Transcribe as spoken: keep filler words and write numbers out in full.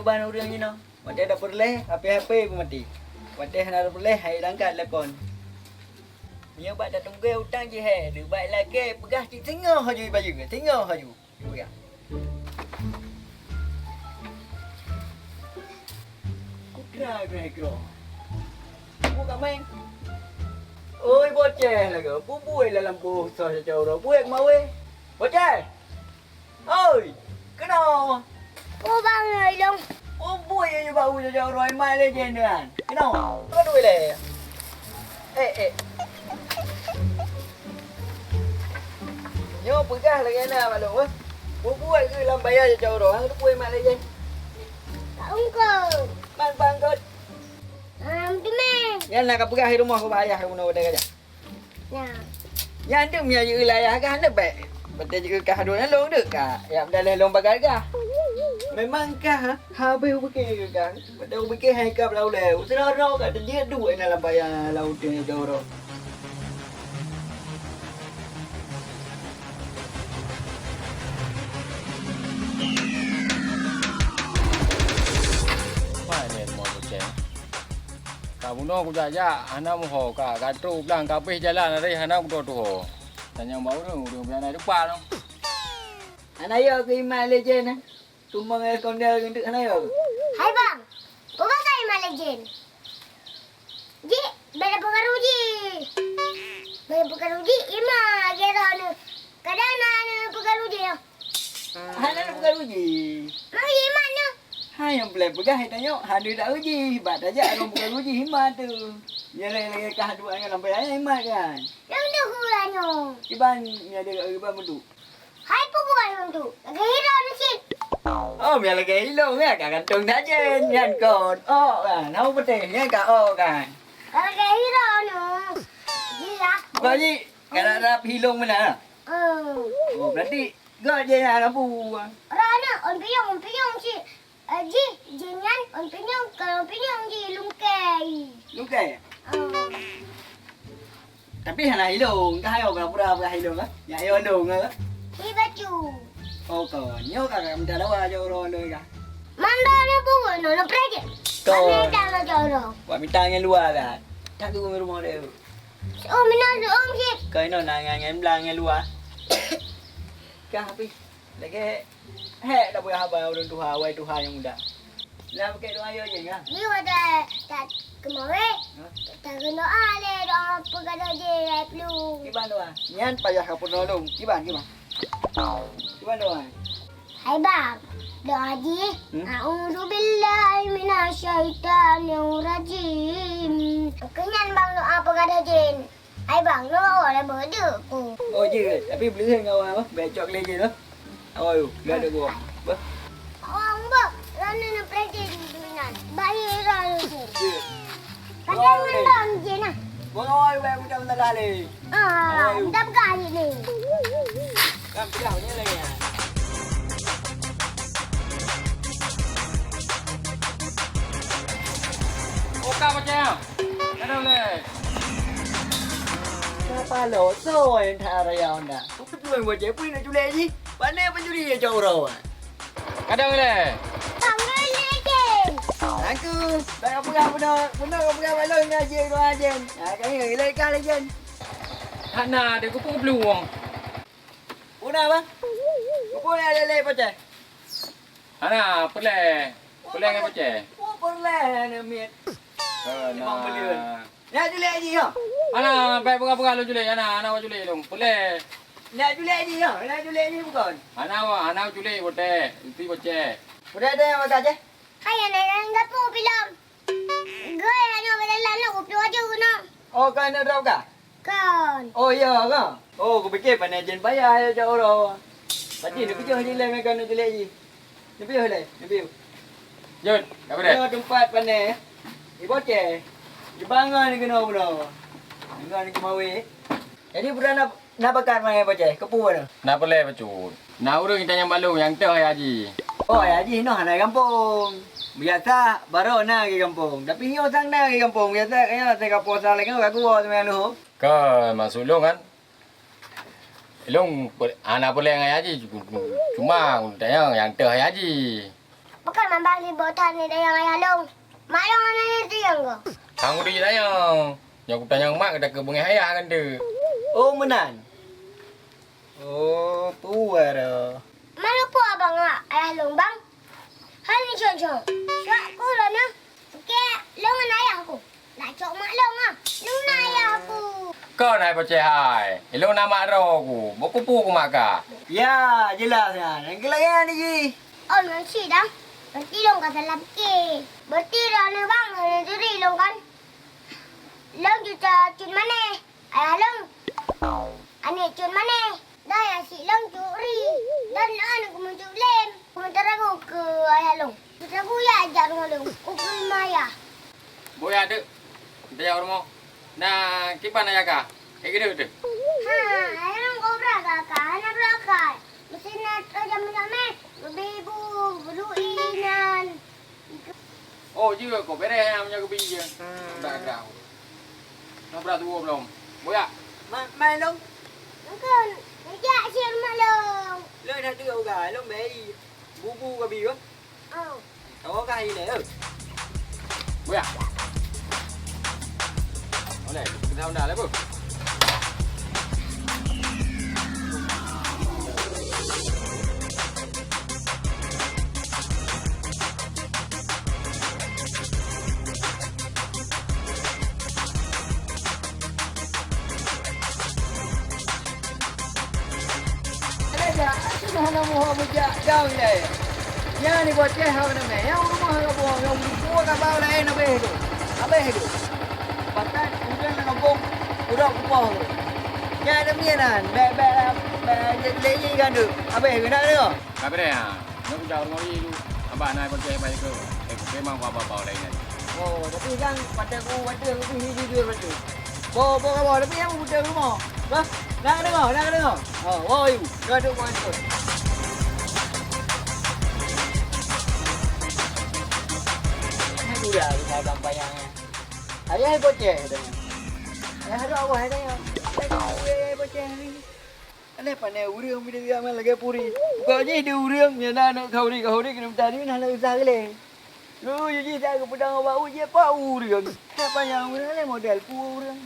Ban ureuëng jinoe, watée tapeureulée, H P-H P peumaté. Watée hana tapeureulée, hai rangkat telepon. Meunyoe bak tatunggai utang jih hai, deuh bak lakée peugah cit singoh haju ibayeue, singoh haju ipeugah. Kukira keuhai keudroe. Peue ka meng? Oi, Boceh lagoe, peue buet lam lampôh soh cacau uroe, buet mawé? Boceh! Oi, keunoe! Peue bang nyoe ilong? Peue buet yue bak u cacau uroe, mai lé jén nyan. Keunoe, peue duek lé? Eh, eh. Nyoe peugah lagée na bak lôn, eh. Peue buet keuh lam baya cacau uroe, hana teupeue mat lé jén. Ka ungkot. Man bangkot. Am, teumé. Nyan na kapeugah di rumoh keu bak ayah keunoe wadai gajah. Nyan. Nyan teuk meunyo jeuet lé ayah kah hana bék. Watée jeuet kah dua nyan lôn deuk kah. Ya meudaléh lôn pagat kah. Memang kah habéh ubeuke kah. Watée ubeuke hai kah beulau lé. Useurah roh ka teujeuet duek na lam paya lam uteueng jaweuroe. Pai lé rumoh kucéng. Ka bunoe kujak-jak, hana muho ka, ka trok blang, ka abéh jalan aré hana kutuho-tuho. Tanyong bak ureuëng, ureuëng pih hana tupat nyoe. Hana yo keu imat lé jén, eh? Tumong es kondel geunteuk hana yo. Hai bang, peue pasai imat lé jén? Jih, bela peukaru jih. Bela peukaru jih, imat lagée droeneuh. Kadang na aneuk peukaru jih nyoe. Hana na peukaru jih. Mang jih imat nyoe. Hai nyang peulai peugah hai tanyoe, hana na uji, bak tajak rhom peukaru jih imat teuh. Nyan lagée-lagée kah duek nyan lampai ayah imat kan. Nyang deuh ulah nyoe. Kiban nyan deuh kiban meuduek. Hai peue kuban meuduek? Lagée hidong nyoe cit. Oh, mia lagée hidong ya, ka gantong sajen nyan kon. Oh kan, hau peutéh nyan ka oh kan. Lagée hidong nyoe. Jih ya. Bukan jih, ka rap-rap hilong meunan. Oh. Oh, berarti Gak je ya rabu. Rana on pinyong, on pinyong si. Eh, jih, jih nyan on pinyong, kalau on pinyong jih lungkai. Lungkai? Oh. Tapi hana ilong, kah ayo pura-pura peugah ilong ah. Nyak ayo ilong ah. Di baju. Oh, kon. Nyoe ka minta lawa aja orang ilong kah. Manda na bu, no, no preje. Kon. Kami dah na jorong. Buat minta ngan luar kan. Tak tunggu rumah dia. Oh, mina om sih. Kau inoe na ngan ngan blang ngan luar. Kah habis. Lagée hék dak buya haba ureuëng tuha, wai tuha nyang muda. Lah pakai doa yo je ngah. Ni wada tak kemawe. Ha? Tak kena ale doa pegada je ai pelu. Kiban doa. Nyan payah ka peunolong. Kiban, kiban. Kiban doa. Hai bang, doa jih. Hmm? A'udzubillahi minasyaitonirrajim. Keu nyan bang doa pegada jin. Hai bang, nyoe awak dah beudeuk ku. Oh, jeuet. Tapi beuleuheun ngon awak, bah. Bèk cok lé jeuet, bah. Awak yuk, gak ada gua. Bah. Awak, bah. Lalu nak pergi di dunia. Bayi lalu je. Jeuet. Pakai mandom je nah. Gua awak yuk, bah, budak mentala lé. Ah, awak yuk. Dah pegang ni. Kan pegang ni lagi, ya. Oka macam. Kenapa lo? So, yang tak ada yang dah. Aku tuan buat je, pun nak culek ji. Pandai pencuri ya, cak orang. Kadang le. Tangan ni, Jen. Aku, tak apa-apa dah. Benar apa-apa balon ngaji dua Jen. Ha, kami relax kah lagi, Jen. Hana, dia kupu belum. Puna, bang? Kupu ada le pacah. Hana, peureulèe. Peureulèe ngon peucèe. Oh, peureulèe ngon miet. Hana. Limong buleuen. Nyak julek jih, ya? Hana, bèk peugah-peugah lôn julek, hana, hana wak julek lôn. Peureulèe. Nyak julek jih, ya? Nyak julek jih bukon? Hana wak, hana julek, peureulèe. Enti peucèe. Peureulèe deh, wak gajah. Hai, aneuk, aneuk gapu pilom. Goi, aneuk beujalan lom, upload aju keunoe. Oh, ka aneuk droe ka? Kon. Oh, iya ka? Oh, kupike pane jen payah ya jak uroe. Pati neupijoh jih lé meuka aneuk julek jih. Neupijoh lé, neupijoh. Jeuet, ka beureh. Nyoe teumpat pane. Iboce. Jibangon keunoe bunoe. Bangon keumawe. Jadi, peue na, na bakat mai Boceh? Keupeue na? Na peureulèe bacut. Na ureueng tanyong bak lôn nyang toh Ayah Haji. Oh, Ayah Haji nyoe hana gampông. Biasa barô na di gampông. Tapi nyoe sang na di gampông. Biasa kayaknya asai ka puasa lagèe nyoe ka geuwoe teuma lôn. Ka maksud lôn kan? Lôn pe-, hana peureulèe ngon Ayah Haji. Cuma tanyong nyang toh Ayah Haji. Pakon mambang di boh that ni dayang ayah lôn? Mak lôn hana neutanyong kah? Hang kudeungoe tanyong. Nyoe kutanyong mak, gata keu beungéh ayah kan tu. Oh, meunan. Oh, peue roh. Meurumpok abang ngon ayah lôn, bang. Hai ni cok-cok. Cok ku lôn nyoe. Oke, lôn ngon ayah ku. Nak cok mak lôn ah. Lôn na ayah ku. Kon hai pocéh hai. Lôn na mak droe ku. Bôh kupeue ku mak kah. Ya, jelas nyan. Nyang keu lagèe nyan jih. Oh, nyan cit dah. Berarti lôn ka salah pike. Berarti droeneuh bang hana turi lôn kan? Lôn juta cut manèh. Ayah lôn, aneuëk cut manèh, dan ayah syiek lôn cut ri, dan lôn aneuëk keumeung cut lém. Keumeung taragu keu ayah lôn. Taragu ya jak rumoh lôn, kukui ma ayah. Boh ya, dek. Tajak rumoh. Na kiban ayah kah? Eh, gede, dek. Ha, ayah lôn kobra kakak, hana beurakai. Meusé na tojam-jamé, geubi bu, geuduek inan. Oh, jeuet kok, beureh nyang meunyoe geubi jeuet. Brat grah. Nyoe brat tuwoe belom. Boyak. Ma-, mai lôn. Engkon, neujak cit rumoh lôn. Lôn that teuk ugai, lôn bèe. Bubu geubi, oh. Oh. Tawoe kah ilèe, oh. Boyak. Oleh, kita honda lah, Bu. Ada jak, sudah hana muha mujak jauh ilèe. Nyan ni boceh hana mè. Nyang rumoh ka boh, nyang dua ka bau laén habéh tu. Habéh tu. Bahkan udah na kampung, udah kupoh tu. Nyan ada mian nan, bèk, bèk, bèk, bèk, lé kan tu. Habéh keunan tu. Ka beureh, ha. Nyoe kujak rumoh ie dulu. Abah na pacé bai keu, eh, keu memang ba-ba-ba laén nyan. Oh, tapi kan patai ku, patai ku pih jujur bacut. Bo, bo, bo, tapi nyang beutôi rumoh. Bah, na ka deungoe, na ka deungoe. Oh, wo, yu. Dua duk bo itu. Ini udah kita gampang yang. Ayah boceh katanya. Ayah ada awak katanya. Ayah boceh ni. Alah, pané ureueng bideu ramé lagèe puri. Buka jih di ureueng, nyang na aneuk khauri-khauri keuneuk tadi, na aneuk usah geuléh. Lu, jih tak geupeudong ubak u, jih pa ureueng. Tak payah ureueng, alah model pu ureueng.